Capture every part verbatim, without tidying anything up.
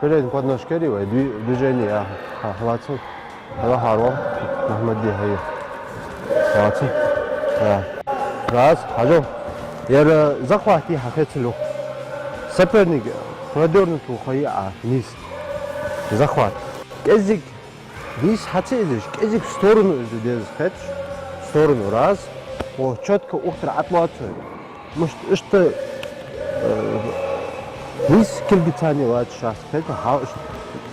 Передний подножка ри вай, дви-, движение, а, ха-, хьалаца. Хьала хьарвал, Махмадди хьай. Хьалаца. Да. Раз, хьажал. Ер захват я хьа хецалух. Соперник продёрнутый хьо я а, низ. Захват. КӀезига дийс хьа ца эзаш, кӀезига в сторону из деза, хеташ? В сторону, раз. О, чётко ухтар Ӏатлоацар. Мишта иштта, э, низ кулгаца лоацаш дац, хетар, хьа иштта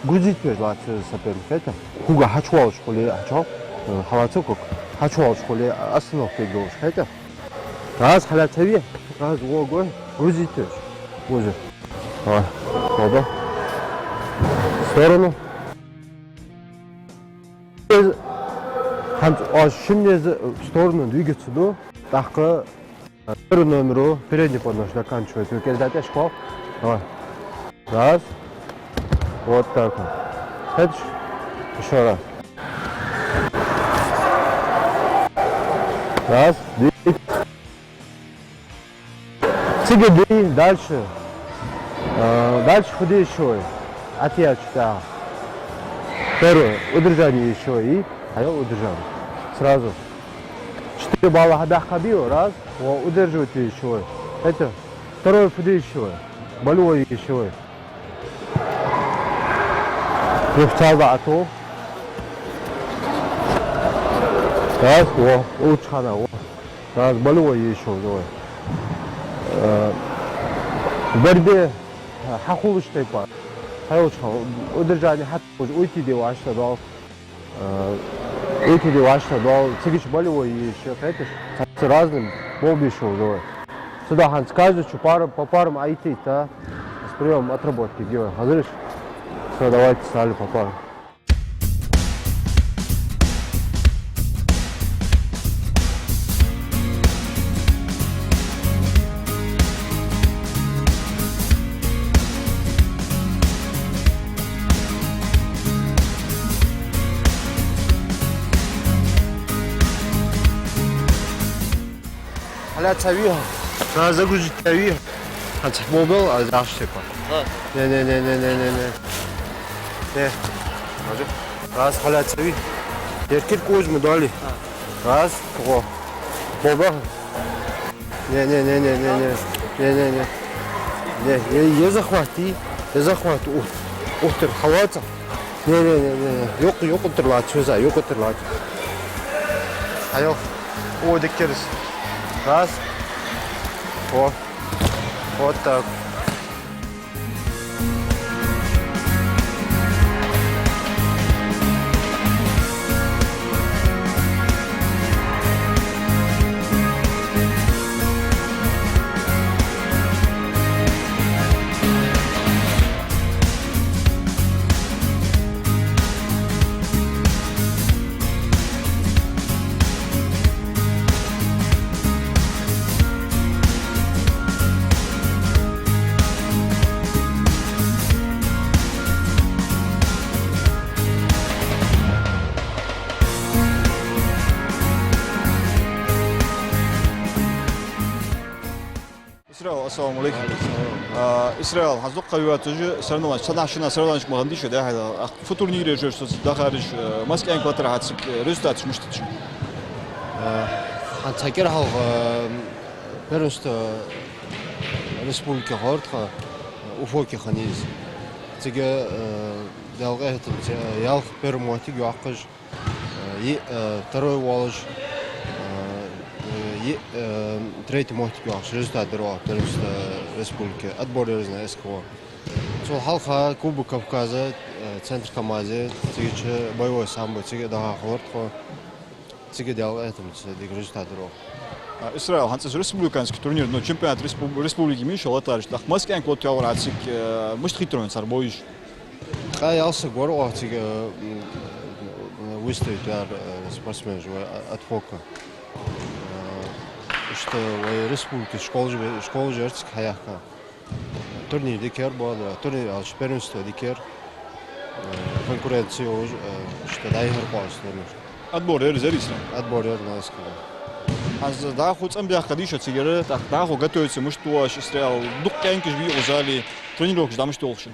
гузийташ лоацар соперник, хетар. Кулг хьачувоалаш хуле, хьачу, э, хьалаца кулг, хьачувоалаш хуле, остановка долаш, хетар. Раз, хьалаьца ца ве, раз, во, го, гузийташ. Гузи. А, оба. В сторону. Из хӀанз оаш шинне из в сторону двигаться ду. ТӀаккха, э, первый номеру передний подножка заканчивает. Вы кез датӀа школ. Давай. Раз. Вот так вот. Хеташ? Ещё раз. Раз. Двигай. Цига дий, дальше. А, дальше ходи ещё. Отъячу, да. Первое. Удержание ещё и. А я удержание. Сразу. Четыре балла хьабаьхка био. Раз. О, удерживать ещё. Это. Второе, ходи ещё. Болевой ещё. Юхцалда ато. Раз, о, улучшхана, о. Раз, болевой ещё, давай. Э, в борьбе, э, хьахулаш тайпа. Хьай улучшхан, удержание хьат, уйти де вашта дал. Э, эти де вашта дал, цигиш болевой ещё, хеташ? С разным болбишо уже. Сюда ханц каждый чу пара, по парам айти, та, с приёмом отработки делаем. Хазриш? Всё, давайте стали по парам. Хьалаьца виха. На загрузить виха. Хьанца болбел, а дальше типа. Да. Не-не-не. Не. Раз, хьалаьца ви. Еркир кузму дали. Раз, о. Болбел. Не-не-не. Не, не, не. Не, е, е захвати, е захвати. Ух, ухтар, хьалаца. Не, не, не, не, не. Юк, юк, утр лач, юза, юк, утр лач. Айо. О, диккерис. Раз. О. Вот так. Исраил, ассаламу алейкум. А, Исраил, хьазукха виат уже соревнование. Цхьан шина соревнованешка ма гӀандиш, да, хьайла. Ах, фу турнире жо, что дахариш, э, маски анкватра хьацик, э, результат муштачи. Э, хьан цхьа кӀира хьалха, э, первенство республики хьортха, э, Уфоке хиннай из. Цига, э, Даьла къахетамца, э, ялх первый моттиг йоаккхаш, э, и, э, второй волаш, э, э, и, э, третий моттиг йоаккхаш, результат дир оаха первенство республики, отбор ерзна эскаво. Цул хьалха Кубок Кавказа, э, центр КамАЗе, цигача боевой самбо, цига даха хьортхо, цига Даьла къахетамца дика результат дир оаха. А, Исраил, хьанца республиканский турнир, ну, чемпионат респуб-, республики миша латариш, тах маски анкват явра цик, э, мишта хитроин цар боиш? Ткъаь ялх саг вар оаха цига, м, выставить яр, э, спортсменаш вай, а, от Фока. Э, иштта вай республика школаш ве-, школаш яр цига хьаяхка. Турнир дикер бо, да, турнир аьлча первенство дикер. Э, конкуренци уже, э, иштта дӀайихьар кхоъ турнир. Отбор ерзар исра? Отбор ер на эскаво. Аз дӀахо цӀенбаьхка дийша цигара, так, дӀахо готовиться мишта оаш, Исраил, дукха кӀаьнкаш вий укх зале, тренировкаш дӀа мишта долхаш?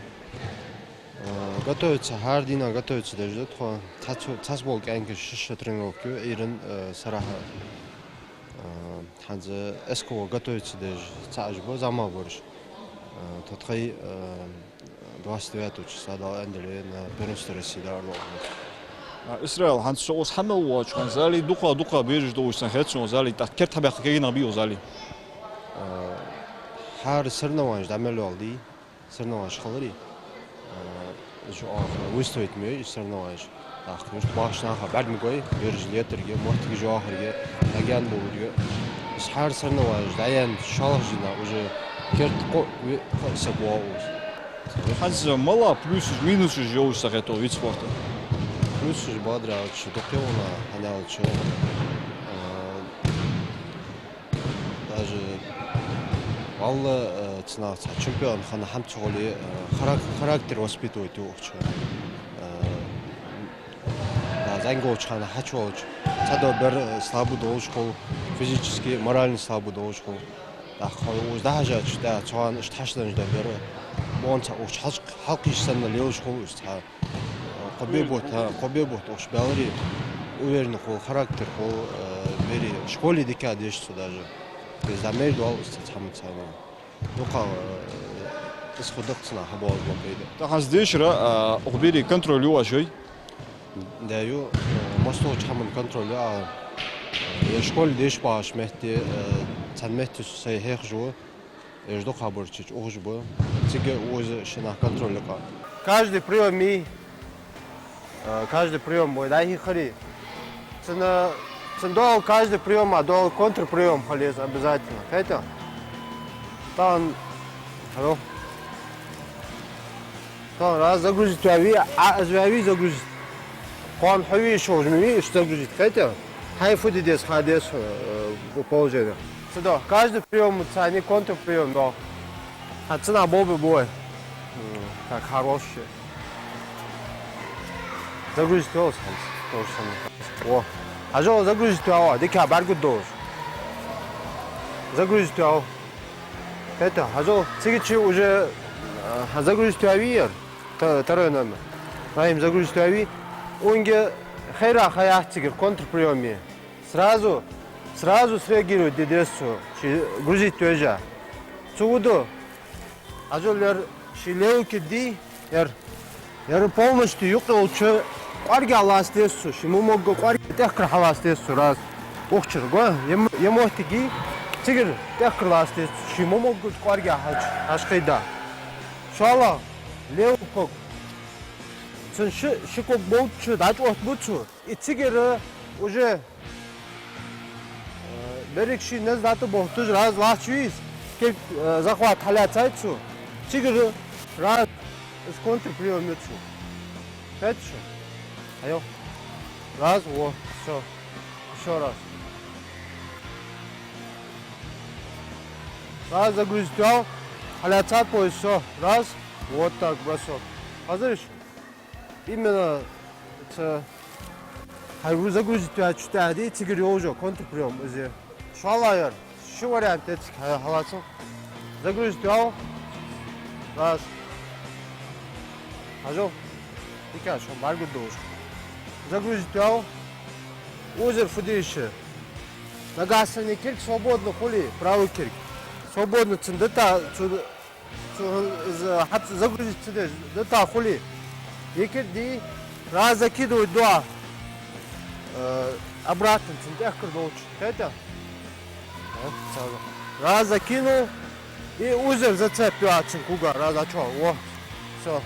Готовиться, хӀара дийнахьа готовиться деш да тхо. Цхьацца, цхьацца бола кӀаьнкаш ши-ши тренировка ю, Ӏуйран, э, сарахьа, э, хӀанз СКО готовиться деш цхьа уж ба, зӀамагӀа бараш. Э, тхо тхоай, э, двадцать девятого числа, Дала аьнна дале, на первенство России дӀаарло. А, Исраил, хӀанз со укхаза хьа мел воагӀача хана зали дукха, дукха бераш долаш санна хет сона укхаза зали, тӀаккха керда хьабаьккха кагий нах бий укхаза зали? Э, хӀара соревнованеш дӀа мел йоалл дий? Соревнованеш хиларий, э, уж оаха выставить ма йой, уж соревнованеш. ТӀаккха юрта бахача наха бӀарг ма гой, бераш летарга, моттигаш йоахарга, дӀагаьна боларга. Из хӀара соревнованеш дӀаяьнна шоллагӀча дийнахьа уже керда кхо-, ви-, кхо саг воагӀа укхаза. ХӀанз мала плюсаш, минусаш я укхаза, сахето вид спорта? Плюсаш ба дӀа аьлча, дукха я укхаза, хӀана аьлча, э, даже валла, э, цу наха цхьа чемпион хинна хӀама ца хуле, э, харак-, характер воспитывать ю укхаза. Э, да, зӀамига волча хана хьачуволча, цхьадола бер, э, слабый долаш хул, физически, морально слабый долаш хул. ТӀаккха укхаза дӀахьежача, да, цу хана иштта хьачуденна дола бер, бонца укхаза хьалкхийча санна лелаш хул уж цхьа. Кхо бе бутт, хӀа, кхо бе бутт укхаза баьларе, уверенный хул, характер хул, э, берий, школе дика деш цо даже. То есть, да, мел дола из цхьа хӀама царна. Дукха, э, из хургда-кх цу наха хьабоагӀаш бола пайда. ТӀаккха хӀанз дешара, а, укх берий контроль ю оаш, йой? Да, ю, э, массайолча хӀаман контроль ю, а, э, школе деш багӀача метте, э, цхьан метте со сай хьехаш ва. Уж дукха бараш чу ухаш ба. Цига укхаза ший нах контроль я кхы. Каждый приём ми, э, каждый приём вай дӀа-хьа хьехарий. Цун, цун догӀа каждый приёма догӀа контрприём хила еза обязательно. Кхетий? Тахан, алло. Тахан раз загрузить ваьвий, а, из ваьвий загрузить. Кхоана хьо вий, шо уже ма вий, иштта загрузить. Кхетий? Хьай фу де деза, хьа деза, э, положение. Цудухьа, каждый приём цхьанне контрприём доагӀа. ХӀанз цу наха болх бе беза вай. М, так, хорош. Загрузить йолаш хӀанз, то же самое. Во. Хьажал, загрузить йоагӀа, дика бӀаргагургдолаш. Загрузить йоагӀа. Кхетий, хьажал, цига чу уже, э, загрузить йоагӀа вий ер. Та-, второй номер. Раим загрузить йоагӀа вий. Укхунга хайра ха яц цигара контрприёме. Сразу, сразу среагировать де деза цо, ше грузить вежа. Цо фу ду? Хьажал, ер ший левый кулг дий, ер, ер полностью юкъе йолча кӀоаргах лаца деза цо, ший мо могга кӀоаргах тӀехкар хьалаца деза цо, раз. Укх чура, го, е м-, е моттиг, цигара тӀехкар лаца деза цо, ший мо могга кӀоаргах хьаж-, хьажкхийда. ШоллагӀа, левый кулг. Цун ши, ши кулг болча дӀачӀоагӀа бу цо. И цигара уже, э, берригаш ший низ дӀатӀабохийташ, раз лаьца вий из, кулг, э, захват хьалаьцай цо. Цигара раз из контрприём ю цун. Кхетий шо? Айо. Раз, во, всё. Ещё раз. Раз загрузить ваьв, хьалаьцад пояс, всё. Раз, вот так, бросок. Хозарий шо? Именно ца хьай ву загрузить ваьча тӀехьа дий, цигара йолаш йола контрприём из. ШоллагӀа ер, ши вариант я цига хьа-, хьалаца. Загрузить ваьв. Раз. Хьажал. Дика шо бӀаргагургдолаш. Загрузить ваьв. Укхазара фу де йиш я? Нагахьа санна кулг свободно хуле, правый кулг. Свободно цун дита, цу Цу, из, хьац-, загрузить ца деш, дита хуле, е кулг дий, раз закидывать ду, э, обратно, цун тӀехкар долча. Кхетий? Э, цхьа. Раз закинул, и укхазара зацеп ю цун кулга, раз ачо, во, всё.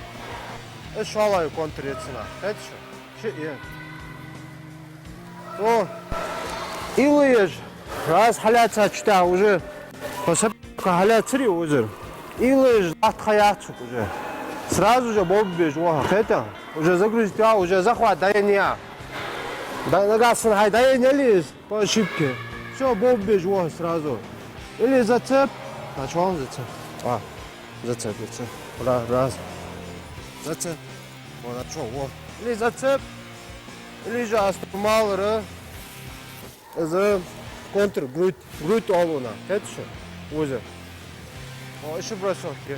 Из шоллагӀа контр я цун. Кхетий шо? Ши, е. О, уйла еш, раз хьалаьцача тӀехьа уже, по сапка хьалаьцарий укхазара. Уйла еш, латта ха яц укх уже. Сразу же болх бе безаш ва хьо, кхетий? Уже загрузить ваьв, уже захват дӀаеннай. Да, нагахьа санна хьай дӀаеннай из, по ошибке. Всё, болх бе безаш ва хьо сразу. Или зацеп, а чё он зацеп? А, зацеп, зацеп. Ра-, раз. Зацеп. Вон, а чё, во. Или зацеп, или же аз ту малара, из контр, грудь, грудь оал цунах, кхетий шо? Укхазара. О, ещё бросок я.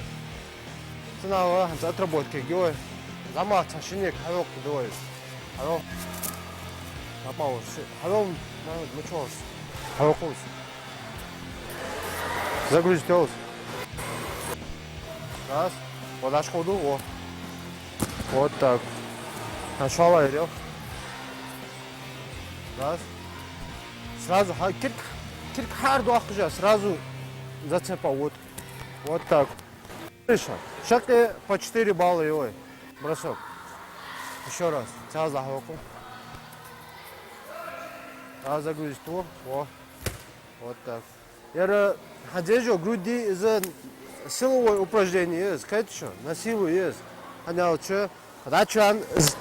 Цунах ва, хӀанз отработка я, ой. Замах цхьа шинник хьавоккха ду вай. Хьавоккха. Папа, вот, си-, хьавел, на, ну чё, хьавоккха. Загрузить делал. Раз. Вот аж ходу, о. Вот так. Нашёл, Айрел. Раз. Сразу ха-, кирк, кирк хьар дохкажа, сразу зацепа, вот. Вот так. Хорошо. Шаккхе по четыре балла йой. Бросок. Ещё раз. Цхьа захьокху. Раз загрузить во. Во. Вот так. Яра хьадежо груди из силовое упражнение из, кхеташ, на силу из. ХӀана аьлча, дачан из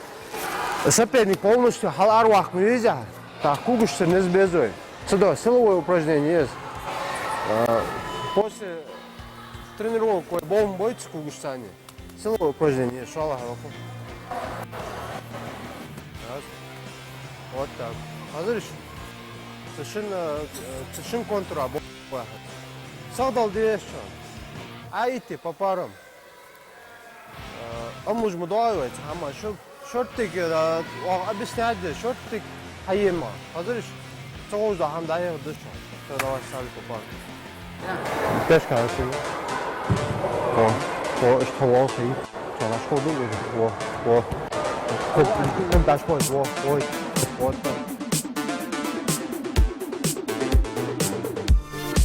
соперник полностью хьал-ара ваккха ма веза, тӀаккха когашца низ безой. Цудухьа силовое упражнение из. А, после тренировок вай болх бой цу когашца. Силовое упражнение, шоллагӀа хьалху. Раз. Вот так. Хозарий? Цу шин, э, цу шин контура бо-, бахьа. Сагъдала деш чо. Айти по парам. Э, амма уж ма доагӀий вай, цхьа хӀама шо-, шортига, э, оаха объяснять де, шортига хьаема. Хозарий? Ца гӀуж да хӀама дӀаяхьа деш чо. Всё, давай, ставь по парам. Пешка, Василий. О, о, иштта хьо вол хий. Цо наш ходу, о, о. Хоп, хоп, даш хой, о, ой. Вот так.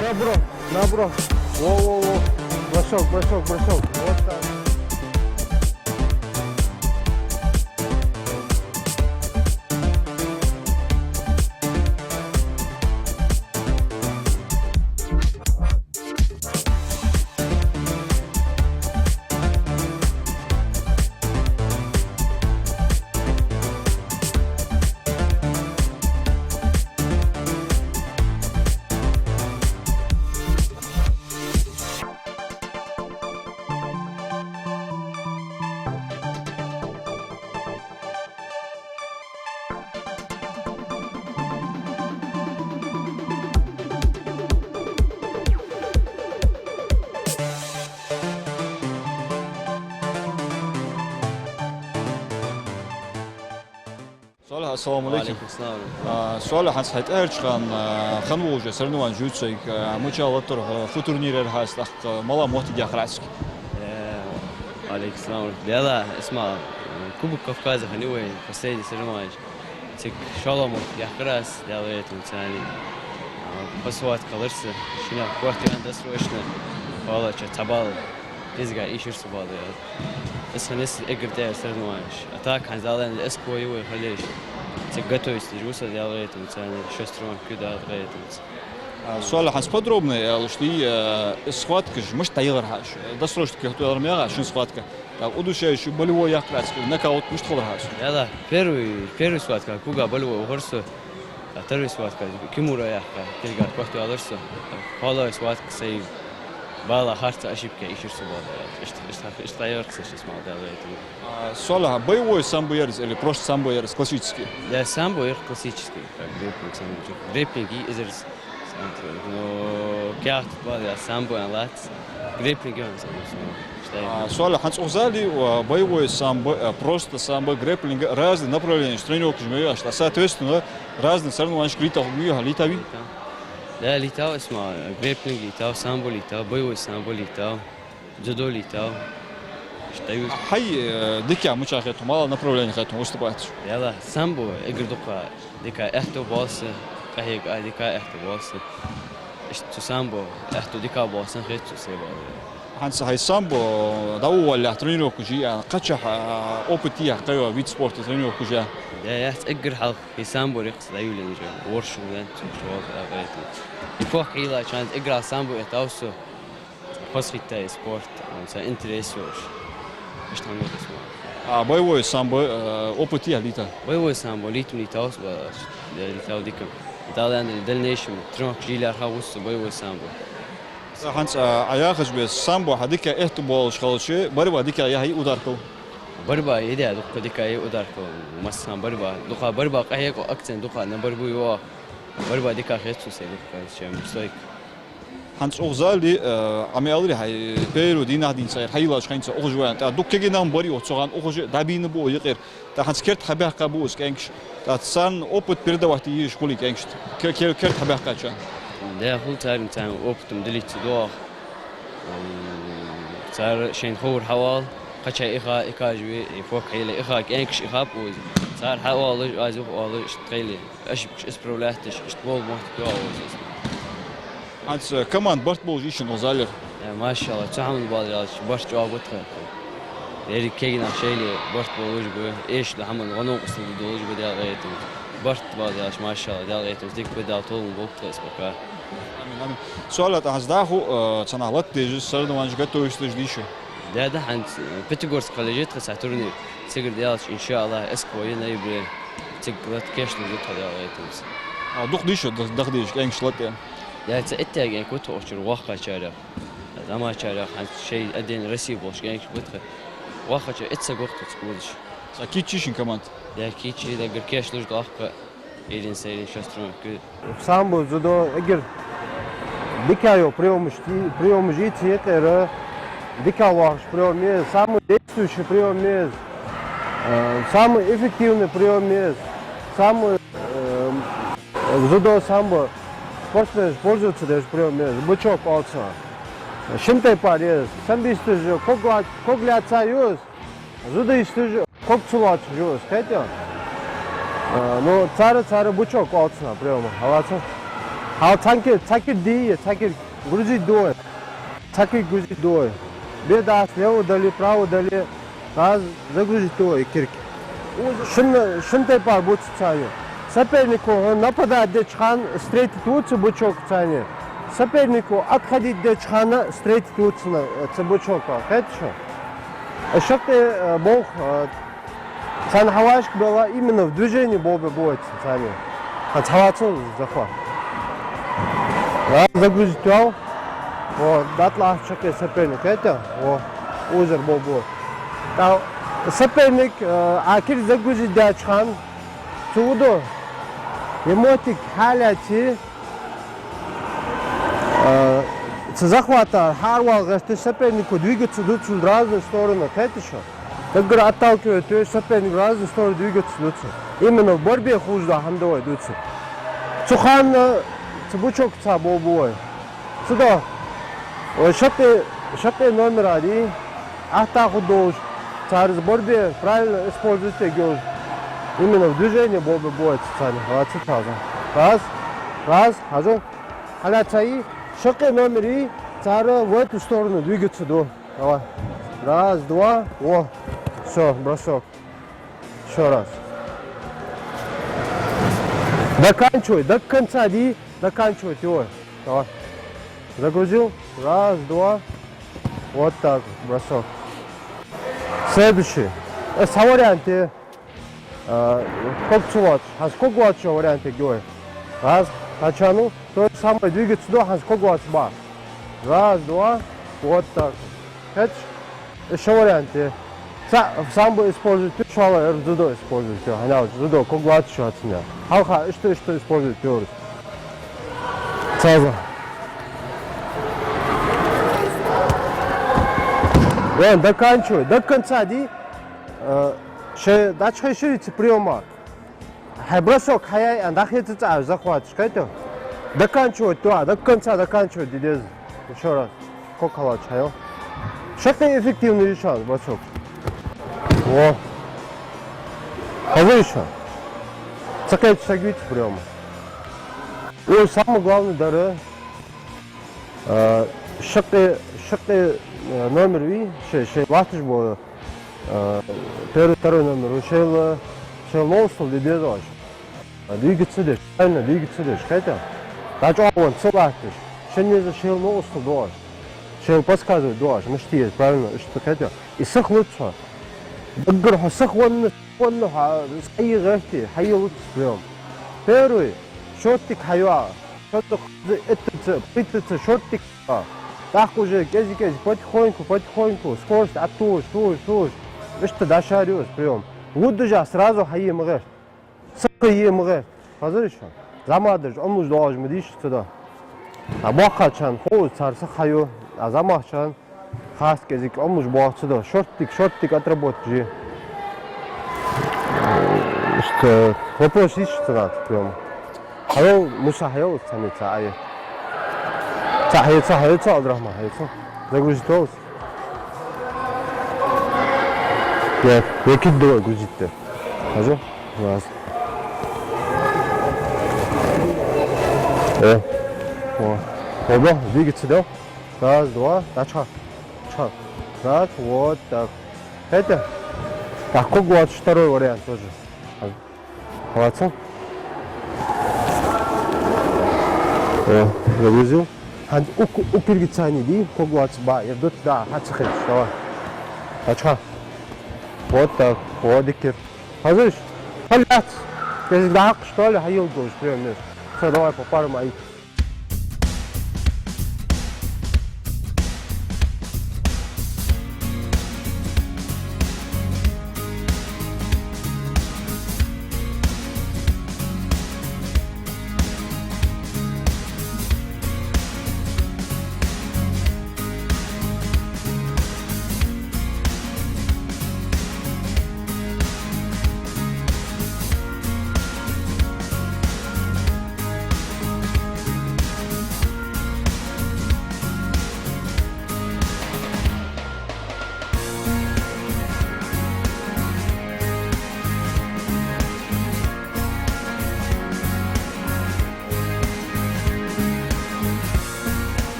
Наброс, наброс. Во, во, во. Бросок, бросок, бросок. Вот так. Салихь, ассаламу Ӏалайкум. Ва Ӏалайкум салам. А, Салихь, хӀанз хьай тӀехьарча хана, а, хинна волча соревнованеш ювцаргья, а, мича латтар хьо, фу турнир яр хьа, тӀаккха мала моттиг яьккхар Ӏа цига? Э, Ӏалайкум салам. Дела, исма, Кубок Кавказа хиннай вай последний соревнованеш. Цига шоллагӀа моттиг яьккхар аз, Дела вайтун цани. А, по схватке хилар са, шиннех котваьнна досрочно, хала ча цхьа балл. Кизга ишар са балл яр. Из хиннай са эггара тӀехьара соревнованеш. А так хӀанз Дала аьнна эско ю вай хьалъеш. Цига готовиться деш ва со, Дела вайтун цани, шесть раундов кхы дӀагӀойтанца. А, Салихь, хӀанз подробно аьлча, э, схваткаш мишта дӀаяхар хьа, досрочно котваьлар ма яхий шин схватка. Так, удушающий болевой яьккхар Ӏа цига, нокаут мишта хилар хьа? Дела, первый, первый схватка кулга болевой вахар со. А второй схватка Кимура яьккха, кулга котваьлар со. Хала схватка сай балла харца ошибка ишар са балл. Иштта, иштта, иштта дӀаяхар са, исма, Дела вайтун. А, Салихь, боевой самбо яр из или просто самбо яр из, классический? Да, самбо яр классический, как грэпплинг самбо. Грэпплинг и из яр из. Ну, кяхта балла самбо аьнна лац. Грэпплинг я из самбо. А, Салихь, хӀанз укхаза ли, а, боевой самбо, а, просто самбо, грэпплинг, разные направления, тренировкаш ма йий аш, а, соответственно, разные соревнованеш лийтав хьо, лийтавий? Да, лийтав, исма, грэпплинг лийтав, самбо лийтав, боевой самбо лийтав, дзюдо лийтав. Иштта ю. Хьай, э, дика мича хет хьона, мала направление хет хьона выступать? Дела, самбо эггара дукха дика аьттув болаш, къахьега а дика аьттув болаш. Иштта цу самбо аьттув дика болаш санна хет сона сай балл. ХӀанз хьай самбо дӀаволлалехь тренировкаш йий, а, кхычахьа, а, опыт йий хьа кхыйола вид спорта тренировкаш я? Да, яц, эггара хьалха хӀай самбо рехса дӀайолаенна жо, ворхӀ шу вен, цу шу вал дӀагӀойтанца. И кохк хьийла чанз эггара самбо эттав со. Хоза хеттай спорт, а, са интерес йолаш. Иштта хӀама да исма. А боевой самбо, э, опыт йий хьа лийтав? Боевой самбо лийтам лийтав, э, лийтав дика. Дала аьнна, в дальнейшем тренировкаш йий лаьрхӀа вус со боевой самбо. ХӀанз, а, Ӏа яхача беса самбо хьа дика аьттув болаш хилча, борьба дика яхьий, удар кал? Борьба, иде, дукха дика я удар кал. Массанахьа борьба. Дукха борьба къахьега, акцент дукха на борьбу ю. Борьба дика хет сона сай дукха, чем стойка. ХӀанз укх зале, э, Ӏа ма аьларий, хьай первый дийнахьа денз цар хьайийллача хана цхьа ухаш ваьнна. ТӀаккха дукха кагий нах бар укх цу хана ухаш, дӀабийна ба укх юкъера. ТӀаккха хӀанз керта хьабаьккха ба уж кӀаьнкаш. ТӀаккха царна опыт передавать е езаш хулий кӀаьнкашта. Ке-, ке-, керта хьабаьккхачарна. Да, хул царна, царна опытом делиться ду оаха. М, цар шоайна ховр хьаоал, кхыча иха, и каждый, и фок хьеле, иха, кӀаьнкаш иха ба уж. Цар хьаоалаш, аз юха оалаш, иштта хьеле. Ошибкаш исправлять деш, иштта болх мотт тоъал вай из. ХӀанз, э, команда барт болаш йий шун укх залера? Э, машаллахӀ, цу хӀаман бала ялаш, барт чӀоагӀа ба тха. Еррига кагий нах шоайла барт болаш ба, эшача хӀаман гӀо-новкъостал долаш ба, Даьла къахетамца. Барт бала ялаш, машаллахӀ, Даьла къахетамца, дика ба, Дала толам болба тха из пока. Амин, амин. Суал а тӀа хӀанз дӀахо, э, цхьаннахьа лата дезаш, соревнованеш готовиться деш дий шо? Да, да, хӀанз, э, Пятигорск хьалъеш я тха цхьа турнир. Цигара даьлча, иншааллахӀ, эсква я ноябре. Цига лата кийчлуш да тхо, Даьла къахетамца. А, дукха дий шо дах-, даха дезаш кӀаьнкаш лата? Да, цхьа итт кӀаьнк ва тха укх чура воккхачарех. ЗӀамагӀчарех, хӀанз шоай отдельно Россе болаш кӀаьнкаш ба тха. Воккхача итт саг ва тхоца кхувдаш. Цхьа кийча йий шун команда? Да, кийча я, даггара кийчлуш да оаха. Ирин, сайрин, шоай струйка. Самбо, дзюдо, эггара дика йола приёмаш, приёмаш я цу юкъера, дика лоархӀаш приём я, самый действующий приём я, э, самый эффективный приём я, самый, э, дзюдо, самбо спортсменаш пользоваться деш приём я, бычок оал цунах. Шин тайпара я из, самбисташ ког лаьц-, ког лаьца йоз, дзюдоисташ ког ца лоацаш йоз, кхетий? Э, ну, цар, цар бычок оал цунах приёма, хьалаца. Хьал цхьан кулга, цхьа кулг дий, цхьа кулг грузить ду вай. Цхьа кулг грузить ду вай. Бе дац, лево дале, право дале, раз загрузить ду вай кулг. Шин, шин тайпара бувц царна. Сопернико хьона нападать деча хана встретить ву цу бычокаца. Сопернико отходить деча хана встретить ву цунна, цу бычока. Кхетий шо? Шаккхе, э, болх, э, царна хьавӀашагӀбелла, именно в движении болх бе бувц царна. ХӀанз хьалаца захват. Раз загрузить ваьв. Во, дӀатӀалахь шаккхе соперник, кхетий? Во, узар болх бу. ТӀаккха соперник, э, Ӏа кулг загрузить даьча хана, цу вуду, е моттиг хьалаьций, э, цу захвата хьаарвала гӀерташ сопернико двигаться ду цун в разные стороны, кхетий шо? Даггара отталкивать ду соперник, в разные стороны двигаться ду цун. Именно в борьбе хулаш дола хӀама ду вай дувцар. Цу хана цу бычокаца болх бу вай. Цудухьа вай шаккхе, шаккхе номера дий, атта ху долаш, цар из борьбе правильно использовать ергйолаш. Именно в движении болх бе бувц царна, хьалаца царна. Раз, раз, хьажал. Хьалаьцай, шаккхе номера, цар в эту сторону двигаться ду. Давай. Раз, два, во. Всё, бросок. Ещё раз. Доканчивай, до конца дий, доканчивай, йой. Давай. Загрузил. Раз, два. Вот так, бросок. Следующий. Э, цхьа вариант я. Э, ког ца лоацаш, хӀанз ког лоацаш вариант я, йой. Раз, качанул, то же самое двигаться ду, хӀанз ког лоаца ба. Раз, два, вот так. Кхеташ? Ещё вариант я. Цхьа самбо использовать ду, шоллагӀа ер дзюдо использовать ду. ХӀана аьлча дзюдо ког лоацаш ва цунна. Хьалха иштта, иштта использовать ду. Сразу. Вон, доканчивай. До конца дий. Э, шоай дӀачухайшарий цу приёма. Хьай бросок хьаяй, а нахе ца цӀа захваташ, кхетий? Доканчивать ду, а, до конца доканчивать де деза. Ещё раз. Ког хьалаьца хьаяй. Шаккхе эффективный я шоана бросок. Во. Хоза я шоана. Ца кхеташ саг вий цу приёма. Ой, самое главное дар, э, шаккхе, шаккхе, э, номер вий, шоай, шоай латташ бола, э, первый, второй номер, шоайла, шоайла новкъостал де безаш. Двигаться деш, правильно двигаться деш, кхетий? ДӀачӀоагӀвенна ца латташ. Шун низ шоайла новкъостал доагӀаш. Шоайла подсказывать доагӀаш, мишта е, правильно, иштта, кхетий? И сихлуц хьо. Даггара хьо сихвенна, сихвенна хьо, схьае гӀерте, хьаелац приём. Первый, шорттиг хьайоагӀа. Шорттиг, иттаца, пхийтаца шорттиг хьайоагӀа. ТӀаккха уже кӀезиг-кӀезиг, потихоньку, потихоньку, скорость оттувш, тувш, тувш. Иштта дӀашаре еза приём. Вуддажа сразу хьае ма гӀерта. Сихха е ма гӀерта. Хозарий шоана? ЗӀамагӀдараш, Ӏомалуш доагӀаш ма дий шо цудухьа. А боккхагӀчарна хов, цар саг хьаю, а зӀамагӀчарна хас кӀезига оммуж бохцу да. Шорттиг, шорттиг отработать же. Что, вопрос есть, что надо прям? Хьайол, Муса, хьайол, цхьанне цхьа Ӏайе. Цхьа хьайца, хьайца, Абдрахман, хьайца. Загрузить волс. Нет, я кидаю грузить-то. Хожу? Раз. Э. О. Оба, двигаться, да? Раз, два, дӀачха. Чха. Раз, вот так. Это? Так, кругло, второй вариант тоже. Хватит? О, загрузил. ХӀанз укх, укх киргицани ди, кругло ба, я дут, да, хьа ца хилча, давай. ДӀачха. Вот так, вот дикир. Хозиш? Хьалац. Если да, что ли, хьайол гуш, прям, нет. Всё, давай, по парам, ай.